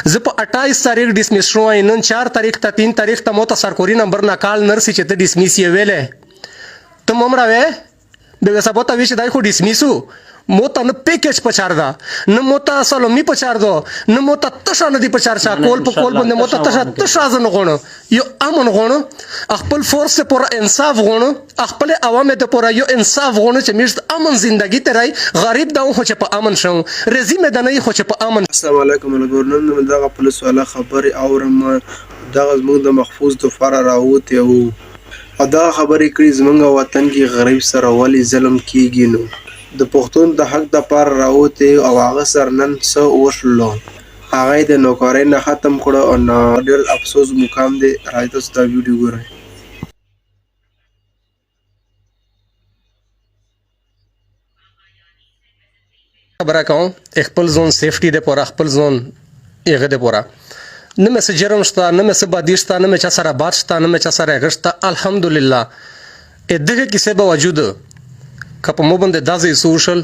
زه په 28 تاریخ ډیسمیس شوم، نن 4 تاریخ ته، 3 تاریخ ته مو ته سرکوري نمبر نه کال نرسي چې ته ډیسمیس یې ویلې، ته ممره وې به سبا ته وی چې دای خو ډیسمیسو. مو ته نه پیکج پچار ده، نه مو ته سلومي پچار ده، نه مو ته تشه نه دی پچار. چا کول په کول باندې مو ته تشه تشه زه نه غواړم، یو امن غواړم، خپل فورس ته پوره انصاف غواړم، خپل عوام ته پوره یو انصاف غواړم چې میشت امن زندگی ته رای. غریب دا خو چې په امن شم، رزي مې د نه خو چې په امن. السلام علیکم ولګور. نن مې دغه پولیس والا خبرې اورم. دغه زموږ د محفوظ دپاره راوتی وو او دغه خبرې کړي، زموږ وطن کې غریب سره ولې ظلم کیږي؟ نو د پښتون د حق دپاره راوتی او هغه سره نن څه وشلو؟ هغه یې د نوکرۍ نه ختم کړو او نه ډېر افسوس مقام دی. راځئ تاسو دا ویډیو ګورئ. خبره کوم، خپل زون سیفټي د پوره، خپل زون هغه د پوره. نه مې څه جرم شته، نه مې څه بدی شته، نه مې چا سره باد شته، نه مې چا سره هغه شته. الحمدلله دغه کیسې باوجود که په مو باندې داسې څه وشول،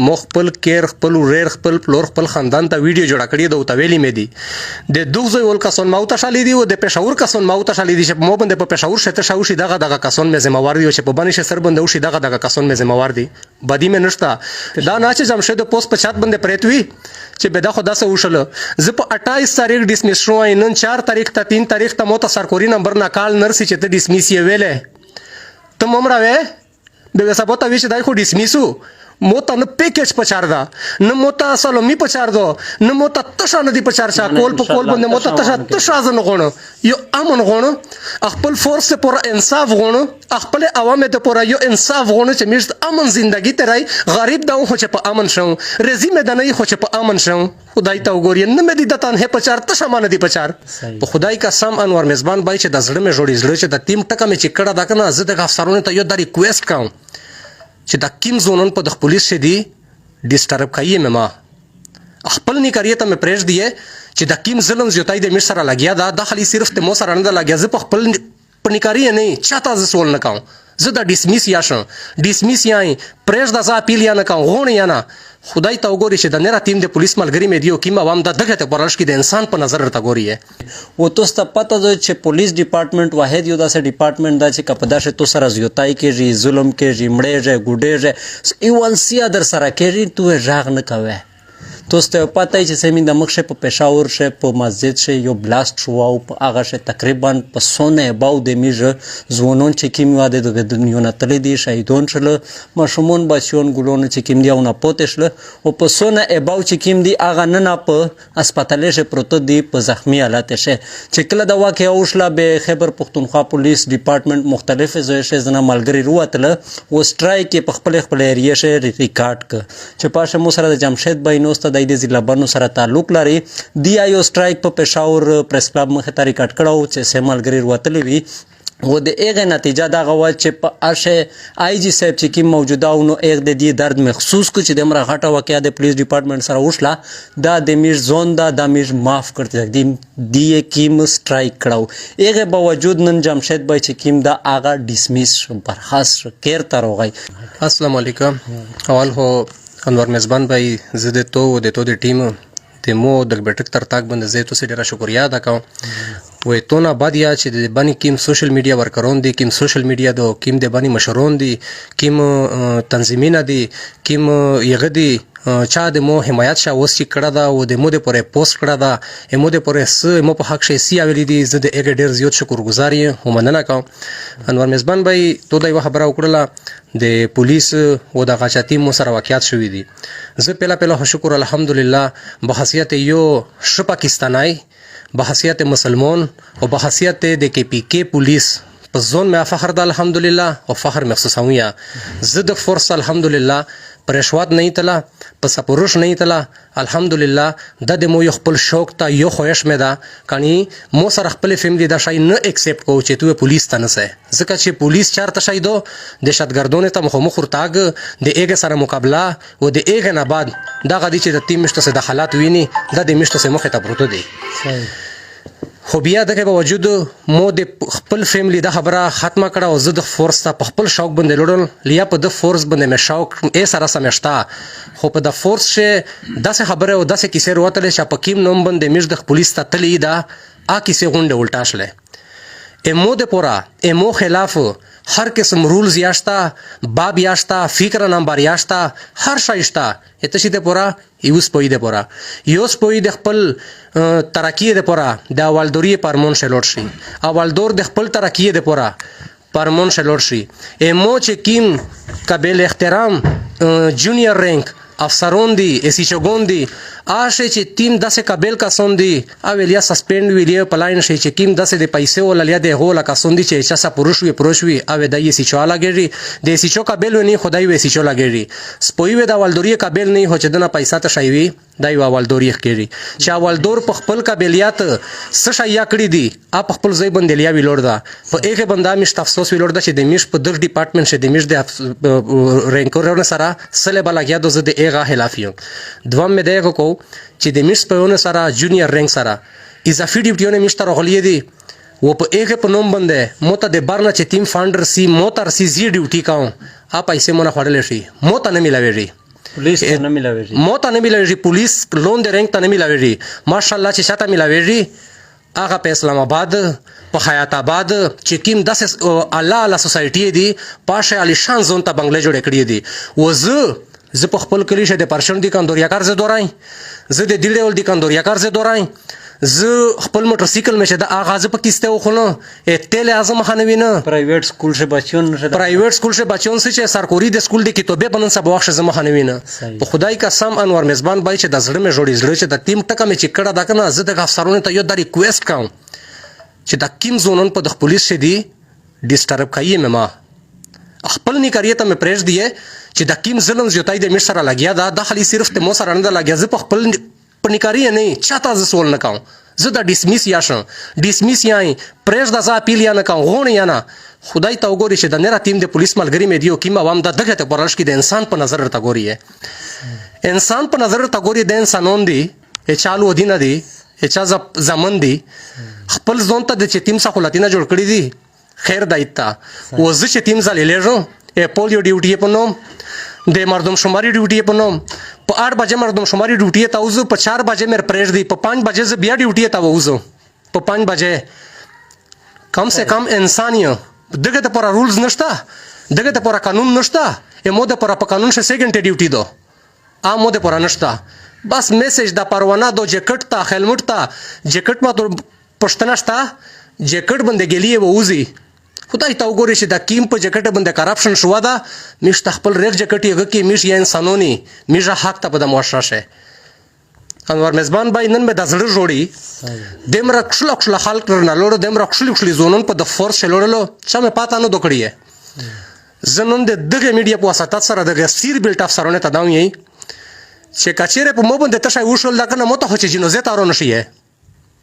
مو خپل کیر، خپل وریر، خپل پلور، خپل خاندان ته ویډیو جوړه کړې ده او ته ویلي مې دي، د دغه ځای ول کسان ما ته شالې دي او د پېښور کسان ما ته شالې دي چې په مو باندې په پېښور شته شاوشي، دغه دغه کسان مې ذمہ وار دي، او چې په باندې شي سر باندې وشي، دغه دغه کسان مې ذمہ وار دي. بدی مې نشته. دا نه چې جمشید پوسټ په چت باندې پرېت وي چې به دا خو داسې وشول. زه په 28 تاریخ ډیسمیس شوم، نن 4 تاریخ ته، 3 تاریخ ته مو ته سرکوري نمبر نه کال نرسي چې ته ډیسمیس یې ویلې، ته ممره وې به سبا ته وی چې دای خو ډیسمیسو. مو ته نه پیکج پچار ده، نه مو ته سلومي پچار ده، نه مو ته تشه نه دی پچار. چا کول په کول باندې مو ته تشه تشه زه نه غواړم، یو امن غواړم، خپل فورس ته پوره انصاف غواړم، خپل عوام ته پوره یو انصاف غواړم چې میشت امن زندگی ته رای. غریب دا خو چې په امن شم، رزي مې د نه خو چې په امن شم. خدای ته وګوري، نه مې دي د تنه پچار تشه ما نه دی پچار. په خدای قسم انور میزبان بای چې د زړه مې جوړي زړه چې د تیم ټکه مې چې کړه دا کنه. زه د افسرونو ته یو د ریکوست کوم چې د کیم زونن په د پولیس شه دی ډیسټرب کوي مې، ما خپل نکریه ته مې پرېږ دی چې د کیم ظلم زیاتای د مې سره لګیا دا د خلی صرف ته مو سره نه لګیا. زه په خپل په نکریه نه چاته زه سوال نه کوم. زه د ډیسمیس یا شم، ډیسمیس یا پرېږ د زه اپیل یا نه کوم غوڼ یا نه. خدای ته وګوري چې د نره تیم د پولیس ملګری مې دی او کیم عوام د دغه ته پرلش کې د انسان په نظر ورته ګوري. و تاسو ته پته ده چې پولیس ډپارټمنټ واحد یو داسې ډپارټمنټ ده چې که په داسې تو سره زیاتای کېږي، ظلم کېږي، مړېږي، ګوډېږي، ایون سیا در سره کېږي، تو غږ نه کوې. تاسو ته پته چې سمین د مخ په پېښور شه په مسجد شه یو بلاست شو او په هغه شه تقریبا په سونه باو د میژ ځوانان چې کیم واده د دنیا نه تللی دي، شهیدان شول، ماشومان، بچیان، ګلونه چې کیم دی او نه پاتې شول، او په سونه اباو چې کیم دی هغه نه په هسپتالې شه پروت دی په زخمی حالت شه. چې کله دا واقعه وشله، به خیبر پښتونخوا پولیس ډپارټمنټ مختلف ځای شه زنه ملګری روتله او سټرایک په خپل خپل ایریه شه ریکارډ ک چې پاشه مو سره د جمشید بای نوسته د دې ضلع بنو سره تعلق لري دی یو سټرایک په پېښور پریس کلب مخې ته ریکارډ کړو چې سه ملګری روتلې وي. و د هغه نتیجه دغه وه چې په اشه آی جی صاحب چې کوم موجوده و، نو هغه د دې درد محسوس کو چې د مره غټه واقعه د پولیس ډپارټمنټ سره وشله، دا د میش زون دا د میش معاف کړ دی دی کیم سټرایک کړو. هغه باوجود نن جمشید بای چې کیم دا هغه ډیسمیس شو، برخاست شو، کیر ته روغی. السلام علیکم. اول هو انور میزبان بای، زه د تو د تو د ټیم د مو د بیټک تر تاک باندې زه تاسو ډیره شکریا ادا کوم. وې تو نه بعد یا چې د بانی کیم سوشل میډیا ورکرون دي، کیم سوشل میډیا دو کیم د بانی مشرون دي، کیم تنظیمینه دي، کیم یغه دي، چا د مو حمایت شا اوس چې کړه دا او د مو د پورې پوسټ کړه دا مو د پورې س مو په حق شي سی اولی دي، زه د هغه ډیر زیات شکرګزار یم او مننه کوم. انور میزبان بای، تو دا یو خبره وکړله د پولیس او د غچاتی مو سره واقعیات شوې دي. زه پهلا پهلا خو شکر الحمدلله بحثیت یو ښه پاکستانای، بحثیت مسلمان او بحثیت د کې پی کې پولیس په زون مې فخر ده الحمدلله او فخر محسوسوم. یا زه د فورس الحمدلله پر رشوت نه تله، په سپورش نه تله. الحمدلله د د مو یو خپل شوق ته یو خواهش مې ده کني مو سره خپل فیملی دا شی نه اکسپټ کو چې تو پولیس ته نه سه، ځکه چې پولیس چارته شي دو دهشتګردونو ته مخامخ ورتاګ د ایګه سره مقابله او د ایګه نه بعد دغه دي چې د تیم مشته سه د حالات ویني، د دې مشته سه مخه ته پروت دي. خو بیا دغه باوجود مو د خپل فیملی دا خبره ختمه کړه او زه د فورس ته په خپل شوق باندې لړل لیا په د فورس باندې مې شوق ای سره سم شته. خو په د فورس شه داسې خبره او داسې کیسې وروتلې چې په کیم نوم باندې میش د پولیس ته تللی دا آ کیسې غونډه الټا شلې. امو د پورا امو خلاف هر قسم رولز یاشتا، باب یاشتا، فکر نمبر یاشتا، هر شی شته. اته شي د پورا یو سپوی د پورا یو سپوی د خپل ترقی د پورا د اولدوري پرمون شلوټ شي، اولدور د خپل ترقی د پورا پرمون شلوټ شي. امو چې کیم قابل احترام جونیئر رینک افسرون دي، اس ایچ اوګون دي، آشه چې تیم داسې قابل کسون دي او لیا سسپند وی لیا پلاین شي چې کیم داسې د پیسې ول لیا د هغو کسون دي چې چا پروش وي پروش وي او د اس ایچ او لګیږي. د اس ایچ او قابل ونی خدای وی اس ایچ او لګیږي. سپوی وی د اولدوري قابل نه هو چې دنه پیسې ته شي وي دا یو اولدوري ښکېږي چې اولدور په خپل قابلیت څه شی یا کړی دي ا په خپل ځای باندې لیا ویلوړ ده. په هغه باندې میش افسوس ویلوړ ده چې د میش په دغه ډپارټمنټ چې د میش د رینکورونه سره سله بلګیا د زه د هغه خلاف یم. دوم مې دغه کو چې د میش په سره جونیئر رینک سره اضافي ډیوټیونه میش ته راغلي دي و په هغه په نوم باندې مو ته د برنه چې تیم فاندر سی مو تر سی زی ډیوټي کوم ا پیسې مونږ خوړلې شي مو ته نه ملاویږي، پولیس ته نه ملاویږي، مو ته نه ملاویږي، پولیس لون د رینک ته نه ملاویږي. ماشاءالله چې چاته ملاویږي هغه په اسلام آباد په حیات آباد چې کیم داسې الله الله سوسایټي دي پاشه علیشان زون ته بنگلې جوړې کړې دي. و زه په خپل کلی شه د پرشن دي کندوریا کار زه دورای، زه د دې ډول دي کندوریا کار زه دورای، زه خپل موټرسایکل مې شه د هغه زه په کیسته وخونه تیل اعظم خانه وینه. پرایویټ سکول شه بچون شه، پرایویټ سکول شه بچون سه چې سرکوري د سکول د کتابه بنن سبا وخت زه مخه نه وینه. په خدای قسم انور میزبان بای چې د زړه مې جوړي زړه چې د ټیم ټکه مې چې کړه دا کنه زه د افسرونو ته یو د ریکوست کوم چې د کیم زونن په د پولیس شه دی ډیسټرب کوي مې ما خپل نکاریه ته مې پرېږ دی چې د کیم ظلم زیاتای د مې سره لګیا دا د خلی صرف ته مو سره نه لګیا. زه په خپل په نکاریه نه چاته زه سوال نه کوم، زه د ډیسمیس یا شم ډیسمیس یا پرېږ د زه اپیل یا نه کوم غوڼ یا نه. خدای ته وګوري چې د نره تیم د پولیس ملګری مې دی او کیم عوام د دغه ته پرلش کې د انسان په نظر ورته ګوري، انسان په نظر ورته ګوري. د انسانون دی چالو دي نه دی چا زمن دی خپل ځون ته د چې تیم سہولتونه جوړ کړی دي خیر دایتا و زه چې تیم ځلې لېږم پولیو ډیوټي په نوم د مردم شماري ډیوټي په نوم په 8 بجې مردم شماري ډیوټي ته وځو، په 4 بجې مې پرېږدي، په 5 بجې زه بیا ډیوټي ته وځم، په 5 بجې کم سے کم انسان یو دغه ته پورا رولز نشته، دغه ته پورا قانون نشته. مو د پورا په قانون شه څه ګنټه ډیوټي دو ا مو د پورا نشته. بس میسج د پروانه دو جیکټ ته هیلمټ ته جیکټ ما پښتنه شته جیکټ باندې ګلی ووزي. خدای ته وګوري چې د کیم په جیکټ باندې کرپشن شو ده میش ته خپل ریغ جیکټ یې کې میش یا انسانونی میش حق ته په د معاشره شه. انور میزبان بای نن مې د زړه جوړي دمره کښله کښله خلک نه لوړو دمره کښلي کښلي زونون په د فورس شلوړلو چې مې پاته نه دوکړي. زه نن د دغه میډیا په واسطه سره دغه سیر بیلټ افسرونه ته داوم یې چې کچېره په مو باندې تشه وشول دا کنه مو ته خو چې جنوزه تارو نشي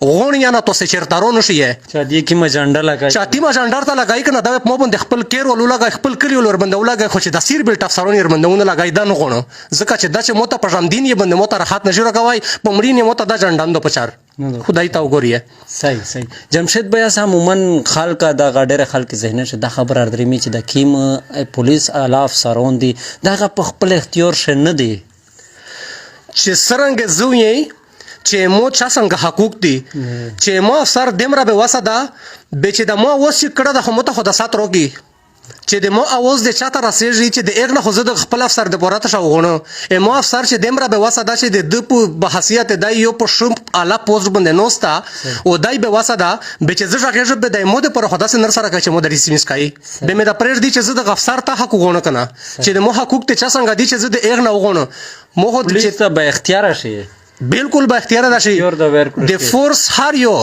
غون یا نه تو سه چیرته رو نشي چا دې کې مجنډه لګای چا تی مجنډر ته لګای کنه دا په مو باندې خپل کیر ولو لګای خپل کلی ولور باندې ولګای خو چې د سیر بیلټ افسرونه یې باندې ونه لګای دا نه غونو ځکه چې دا چې مو ته په ژوندین یې باندې مو ته راحت نشي راکوای په مړین یې مو ته دا جنډان دو پچار خدای ته وګوري. صحیح صحیح جمشید بیا عموما خلک دا غډره خلک ذهن شه دا خبر اردرمی چې د کیم پولیس اعلی افسرون دي دغه په خپل اختیار شه نه دي چې څرنګه زوی چې مو چا څنګه حقوق دي چې مو افسر دمره به وسه ده به چې د مو اوس چې کړه د خو مو ته خو د سات روکي چې د مو اواز د چاته رسېږي چې د ایغ نه خو زه د خپل افسر د پوره ته وغونو مو افسر چې دمره به وسه ده چې د د په بحثیت د یو په شوم اعلی پوسټ باندې نوستا او دای به وسه ده به چې زه غږېږم به د مو د پر خدا سره نر سره کوي چې مو د ریسمیس کوي به مې د پرېږدي چې زه د افسر ته حق وغونو کنه چې د مو حقوق ته چا څنګه دي چې زه د ایغ نه وغونو مو خو پولیس ته به اختیار شي بالکل به اختیار ده شي د فورس هر یو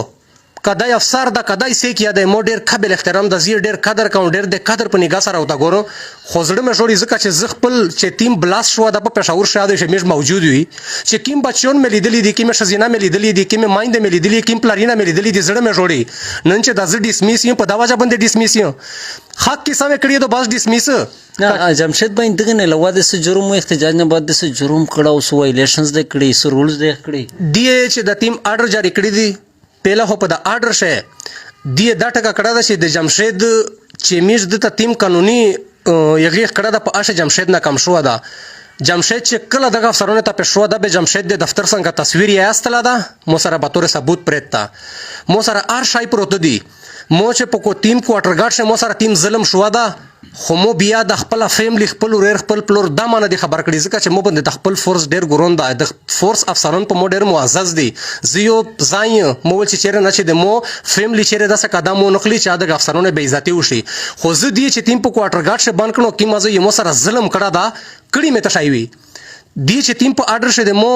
کدای افسر دا کدای سیک یا د مو ډیر قابل احترام د زیر ډیر قدر کوم ډیر د قدر په نگاه سره وتا ګورو خو زړه مې جوړي ځکه چې زه خپل چې تیم بلاس شو د په پېښور شاده چې میش موجود وي چې کیم بچیون مې لیدلې دي کیم شزینا مې لیدلې دي کیم مایند مې لیدلې کیم پلارینا مې لیدلې دي زړه مې جوړي نن چې د زه ډیسمیس یم په دا وجه باندې ډیسمیس یم حق کې سم کړی دو بس ډیسمیس. نه جمشید بھائی دغه نه علاوه د څه جرم او احتجاج نه بعد د څه جرم کړه او څه وایلیشنز د کړي څه رولز د کړي دی چې د ټیم آرډر جاری کړی دي. پهله خو په د آرډر شه دی دا ټکه کړه ده چې د جمشید چې میش د ته تیم قانوني یغیخ کړه ده په اشه جمشید نه کم شو ده. جمشید چې کله دغه افسرونه ته پېښ شو ده به جمشید د دفتر څنګه تصویر یې استله ده مو سره به تور ثبوت پرېت ده، مو سره هر شی پروت دي. مو چې په کو تیم کوارټر ګارډ شه مو سره تیم ظلم شو ده، خو مو بیا د خپل فیملی، خپل وریر، خپل پلور دا مانه دي خبر کړي، ځکه چې مو باندې د خپل فورس ډیر ګرون ده، د فورس افسران په مو ډیر معزز دي. زه یو ځای مو ول چې چیرې نه چې د مو فیملی چیرې داسې قدم و نخلي چې د افسرانو بې عزتي وشي. خو زه دی چې تیم په کوارټر ګارډ شه بند کړو، کیم زه یې مو سره ظلم کړه ده کړي مې ته شای وي دی چې تیم په آرډر شه د مو